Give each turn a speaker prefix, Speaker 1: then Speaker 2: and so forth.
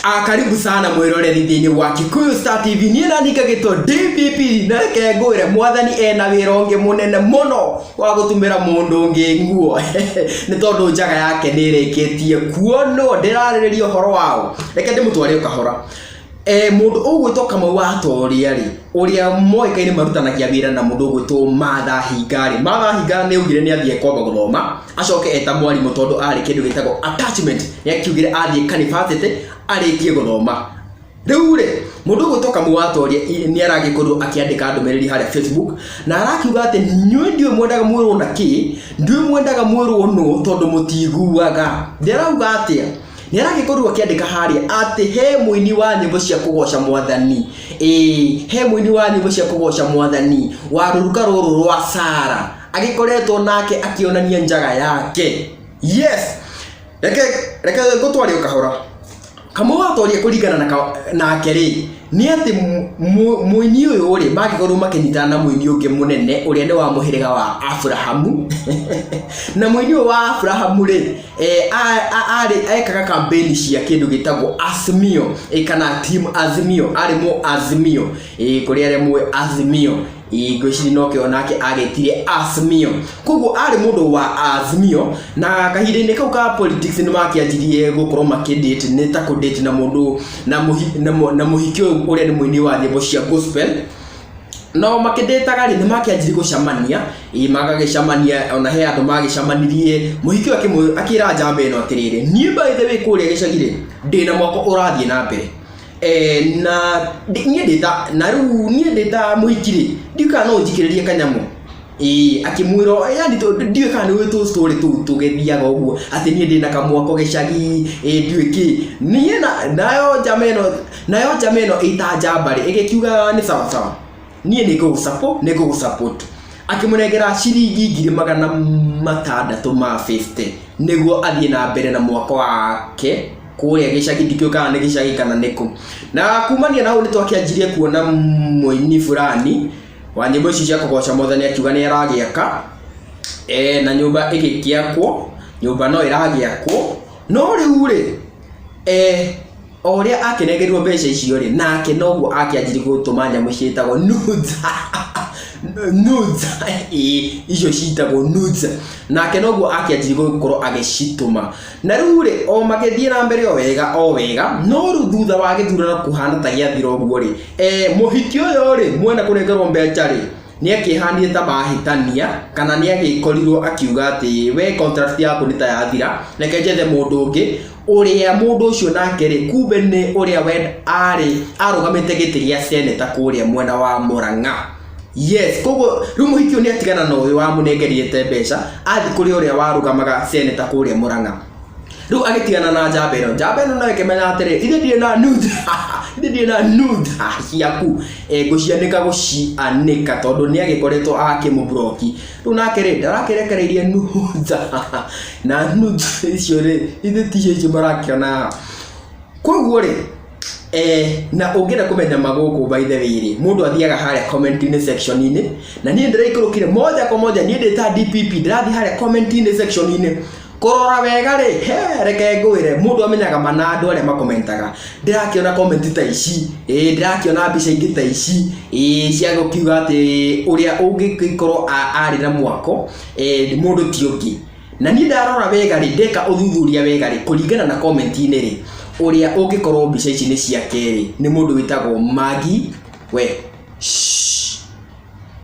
Speaker 1: Ah, karibu sana mwiroreri thĩinĩ wa Kikuyu Star TV. Niĩ na niĩ ngagĩtwo DPP na reke ngwĩre mwathani ena wĩra ũngĩ mũnene mũno wa gũtumĩra mũndũ ũngĩ nguo nĩ tondũ njaga yake nĩ ĩrĩkĩtie kuonwo. Ndĩrarĩrĩria ũhoro wao, reke ndĩmũtware o kahora. E, mũndũ ũgwĩtwo Kamau wa Toria rĩ, ũrĩa moĩkaine marutanagia wĩra na mũndũ ũgwĩtwo Martha Hinga rĩ, Martha Hinga nĩ augire nĩ athiĩ kwamba gũthoma acoke eta mwarimũ tondũ arĩ kĩndũ gĩtagwo attachment, nĩ akiugire athiĩ kanibacĩtĩ arĩkie gũthoma. Rĩu rĩ, mũndũ ũgwĩtwo Kamau wa Toria nĩ aragĩkorirwo akĩandĩka ndũmĩrĩri harĩa Facebook na arakiuga atĩ nyuĩ ndiũĩ mwendaga mwĩrwo na kĩ, ndiũĩ mwendaga mwĩrwo nũ tondũ mũtiguaga. Ndĩrauga atĩa? Nĩ aragĩkorirwo akĩandĩka harĩa atĩ he mũini wa nyĩmbo cia kũgoca mwathani, ĩĩ he mũini wa nyĩmbo cia kũgoca mwathani wa rũruka rũrũ rwa Sara agĩkoretwo nake akĩonania njaga yake. Yes, reke reke ngũtware o kahora. Kamau wa Toria kũringana na nake rĩ, nĩ atĩ mũini ũyũ rĩ magĩkorirwo makĩnyitana na mũini ũngĩ mũnene ũrĩa nĩ wa mũhĩrĩga wa Aburahamu na mũini ũyũ wa Aburahamu rĩ arĩ ekaga campaign cia kĩndũ gĩtagwo Azimio kana Team Azimio, arĩ mũ Azimio, kũrĩ arĩa mũĩ Azimio, ngwĩciria nokĩo nake agĩtire Azimio. Koguo arĩ mũndũ wa Azimio na kahinda-inĩ kau ka politics nĩ makĩanjirie gũkorwo makĩ date, nĩ ta kũ date na mũndũ na mũhiki ũyũ ũrĩa nĩ mũini wa nyĩmbo cia gospel. No makĩndĩtaga rĩ, nĩ makĩanjirie gũcemania, ĩ magagĩcemania, ona he andũ magĩcemanirie, mũhiki ũyũ akĩra njamba ĩno atĩrĩrĩ, niĩ by the way kũrĩa gĩcagi rĩ, ndĩna mwako ũrathiĩ na mbere. Na niĩ ndĩta, na rĩu niĩ ndĩta mũhiki rĩ, ndiũĩ kana no ũnjikĩrĩrie kanyamũ. Ĩĩ akĩmwĩra yani ndiũĩ kana nĩ ũĩ tũ story tũu tũgĩthiaga ũguo, atĩ niĩ ndĩna kamwako gĩcagi, ĩ ndiũĩ kĩ. Niĩ nayo njama ĩno, nayo njama ĩno ĩta njamba rĩ, ĩgĩkiuga nĩ sawa sawa, niĩ nĩ ngũgũ support. Akĩmũnengera ciringi 600,000 ma 50 nĩguo athiĩ na mbere na mwako wake kũrĩa gĩcagi, ndikĩũĩ kana nĩ gĩcagi kana nĩ kũ. Na kumania na hau nĩ twakĩanjirie kuona mũini fulani wa nyĩmbo ici cia kũgoca mwathani akiuga nĩ aragĩaka, na nyũmba ĩgĩkĩakwo, nyũmba no ĩragĩakwo, no rĩu rĩ, o ũrĩa akĩnengerirwo mbeca icio rĩ, nake noguo akĩanjirie gũtũma nyamũ ciĩtagwo nudes, nudes, ĩĩ icio ciĩtagwo nudes, nake noguo akĩanjirie gũkorwo agĩcitũma. Na rĩu rĩ, o magĩthiĩ na mbere o wega o wega, no rĩu thutha wa gĩthurano kũhana ta gĩathira ũguo rĩ, mũhiki ũyũ rĩ, mwena kũnengerwo mbeca rĩ, nĩ akĩhanire ta mahĩtania, kana nĩ agĩkorirwo akiuga atĩ we contract yaku nĩ ta yathira, reke njethe mũndũ ũngĩ, ũrĩa mũndũ ũcio nake rĩ, kumbe nĩ ũrĩa we arĩ arũgamĩte gĩtĩ gĩa seneta kũrĩa mwena wa Murang'a. Yes, koguo rĩu mũhiki ũyũ nĩ atigana na ũyũ wamũnengerete mbeca, athiĩ kũrĩ ũrĩa warũgamaga seneta kũrĩa Murang'a. Rĩu agĩtigana na njamba ĩno, njamba ĩno nayo ĩkĩmenya atĩrĩ, ithe ndirĩ na nude, ithe ndirĩ na nude ciaku, ngũcianĩka gũcianĩka tondũ nĩ agĩkoretwo akĩmũ block. Rĩu nake rĩ, ndarakĩrekereirie nude na nude icio rĩ, ithe ticio icio marakĩona haha. Koguo rĩ, na ũngĩenda kũmenya ma gũkũ by the way rĩ, mũndũ athiaga harĩa comment-inĩ section-inĩ, na niĩ ndĩraikũrũkire moja kwa moja, niĩ ndĩ ta DPP, ndĩrathiĩ harĩa comment-inĩ section-inĩ, kũrora wega rĩ, he reke ngwĩre, mũndũ amenyaga ma na andũ arĩa makomentaga. Ndĩrakĩona comment ta ici, ĩĩ ndĩrakĩona mbica ingĩ ta ici, ĩĩ cia gũkiuga atĩ ũrĩa ũngĩgĩkorwo arĩ na mwako, mũndũ ti ũngĩ. Na niĩ ndarora wega rĩ, ndeka ũthuthuria wega rĩ, kũringana na comment-inĩ rĩ, ũrĩa ũngĩkorwo mbica ici nĩ ciake rĩ, nĩ mũndũ wĩtagwo Maggie, we